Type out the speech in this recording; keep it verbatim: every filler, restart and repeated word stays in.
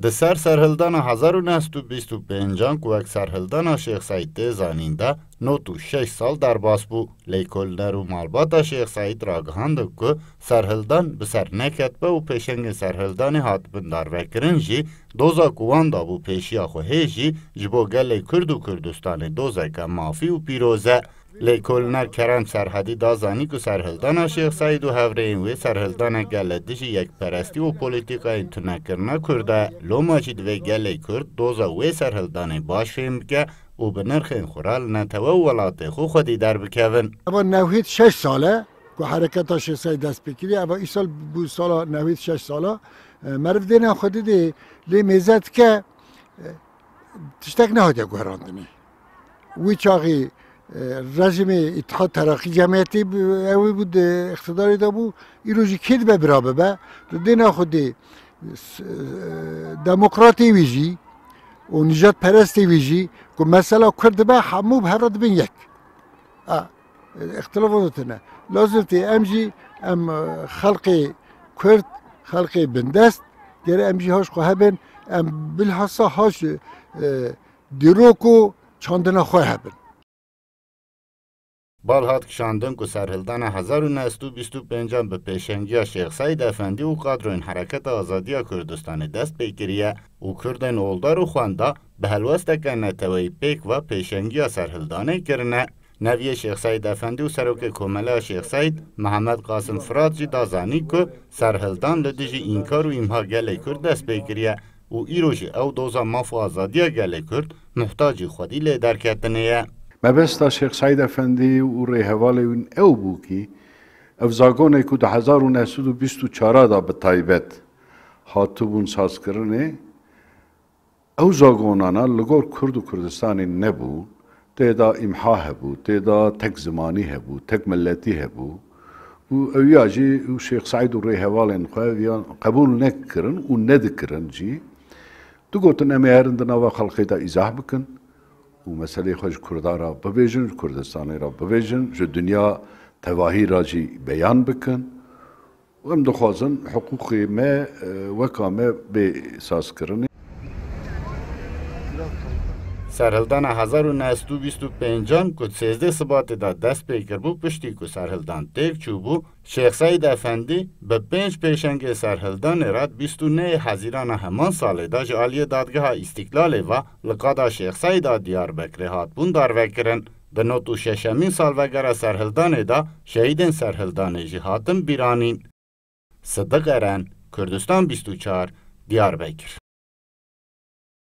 Di ser serhildana hezar û neh sed û bîst û pêncan ku wek serhildana Şêx Seîd tê zanîn de, nod û şeş sal derbas bû. Lêkoliner û malbata Şêx Seîd ragihandin ku serhildan bi ser neketbe û pêşengên serhildanê hatibin darvekirin jî, doza ku wan dabû pêşiya xwe hê jî ji bo gelê Kurd û Kurdistanê dozeke mafî û pîroz e. Lêkoliner Kerem Serhedî da zanî ku serhildana Şêx Seîd û hevrêyên wê serhildaneke li dijî yekperestî û polîtîkayên tunekirina Kurd e. Loma jî divê gelê Kurd doza wê serhildanê baş fêm bike û bi nirxên xwe re li netewe û welatê xwe xwedî derbikevin. Eva newhêd şeş sal e ku hereketa Şêx Seîd dest pê kiriye. Eva îsal bû sala newhêd şeş sala. E, meriv dêna xwe didê lê mêze dike, e, tiştek nehatiye guherandinê. Wî çaxî, e, rejimê Îtihad Teraqî Cemiyetê bi-, ew bû di îqtidarê de bû. Îro jî kê dibe bira bibe? Di dêna xwe dê s-, e, demokratê wî jî û nijadperestê wî jî ku mesela Kurd dibe hemû bi hev re dibin yek. A, îxtilaf tune. Lazim tê em jî em, e, xelqê Kurd, xelqê bindest, gere em jî haş xwe hebin, em bilhassa haş, e, dîrok û çandina xwe hebin. Bal hat kişandin ku serhildana hezar û neh sed û bîst û pêncan bi pêşengiya Şêx Seîd Efendî û kadroyên Hereketa Azadiya Kurdistanê dest pê kiriye û Kurdên oldar û xwenda bi helwesteke neteweyî pêk ve pêşengiya serhildanê kirine. Neviyê Şêx Seîd Efendî û Serokê Komeleya Şêx Seîd, Mihemed Qasim Firat jî da zanîn ku serhildan li dijî înkar û îmha gelê Kurd dest pê kiriye û îro jî ew doza maf û azadiya gelê Kurd muhtacî xwedî lê derketinê ye. Mebesta Şêx Seîd Efendî û rêhevalê wîn ew bû kî ev zagonê ku di hezar û neh sed û bîst û çar de bi taybet hatibûn sazkirinê, ew zagonana li gor Kurd û Kurdistanê nebû, tê de îmha hebû, tê de tek zimanî hebû, tek miletî hebû û ewiya jî û Şêx Seîd û rêhevalên xwe viyan qebûl nekirin û nedikirin jî. Digotin, em ê herin di nava xelkê de îzah bikin û meselê xwe ji Kurda re bibêjin, ji Kurdistanê re bibêjin, ji dinya tevahî re jî beyan bikin. Em dixwazin hiqûqê me, e, weka me bê sazkirinê. Serhildana hezar û neh sed û bîst û pêncan ku sêzdeh Sibatê de dest pê kiribû, piştî ku serhildan têk çûbû, Şêx Seîd Efendî bi pênc pêşengê serhildanê re bîst û nehê Hezîrana heman salê de ji aliyê Dadgeha Îstîklalê ve li qada Şêx Seîd a Diyarbekirê hatibûn darvekirin. Di nod û şeşemîn salvegera serhildanê de şehîdên serhildanê jî hatin bîranîn. Sidiq Eren, Kurdistan bîst û çar, Diyarbekir.